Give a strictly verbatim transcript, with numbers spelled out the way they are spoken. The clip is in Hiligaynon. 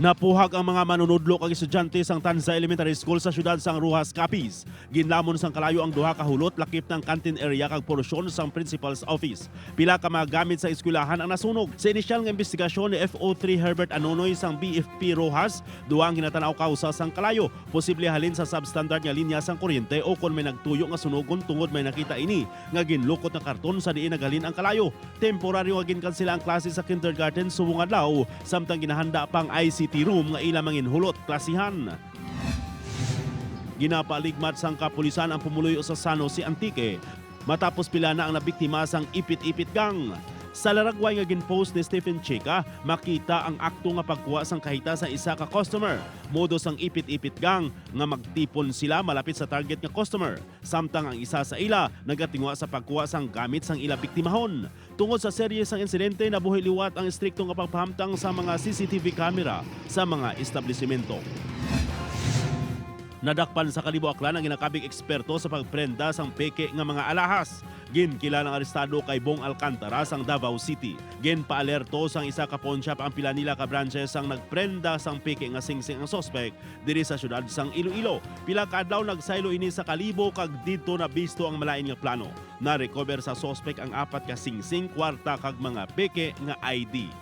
Napuhag ang mga manunudlo kag estudyante sang Tanza Elementary School sa siyudad sang Roxas, Capiz. Ginlamon sang kalayo ang duha ka hulot, lakip na ang canteen area kag porsyon sang principal's office. Pila ka mga gamit sa eskwelahan ang nasunog. Sa inisyal nga imbestigasyon ni F O three Herbert Anonoy sang B F P Roxas, duha ang ginatan-aw kausa sang kalayo, posible halin sa substandard nga linya sang kuryente o kon may nagtuyo nga sunogon tungod may nakita ini nga ginlukot nga karton sa diin naghalin ang kalayo. Temporaryo nga ginkansela ang klase sa kindergarten subong adlaw, samtang ginahanda pa ang I C T room nga ila manginhulot klasihan. Ginapaligmat sang kapulisan ang pumuluyo sa San Jose, Antique, matapos pila na ang nabiktima sang Ipit-Ipit Gang. Sa laragway nga ginpost ni Stephen Chica, makita ang akto nga pagkuha sang kahita sa isa ka customer. Modus sang Ipit-Ipit Gang nga magtipon sila malapit sa target nga customer, samtang ang isa sa ila nagatinguha sa pagkuha sang gamit sang ila biktimahon. Tungod sa serye sang insidente, nabuhi liwat ang estrikto nga pagpahamtang sa mga C C T V camera sa mga establisimento. Nadakpan sa Kalibo, Aklan ang ginakabig eksperto sa pagprenda sang peke nga mga alahas. Ginkilalang arestado kay Bong Alcantara sang Davao City. Ginpaalerto sang isa ka pawnshop ang pila nila ka branches sang nagprenda sang peke nga singsing ang suspek diri sa siyudad sang Iloilo. Pila ka adlaw nagsaylo ini sa Kalibo kag didto nabisto ang malain nga plano. Na-recover sa suspek ang apat ka singsing, kwarta kag mga peke nga I D.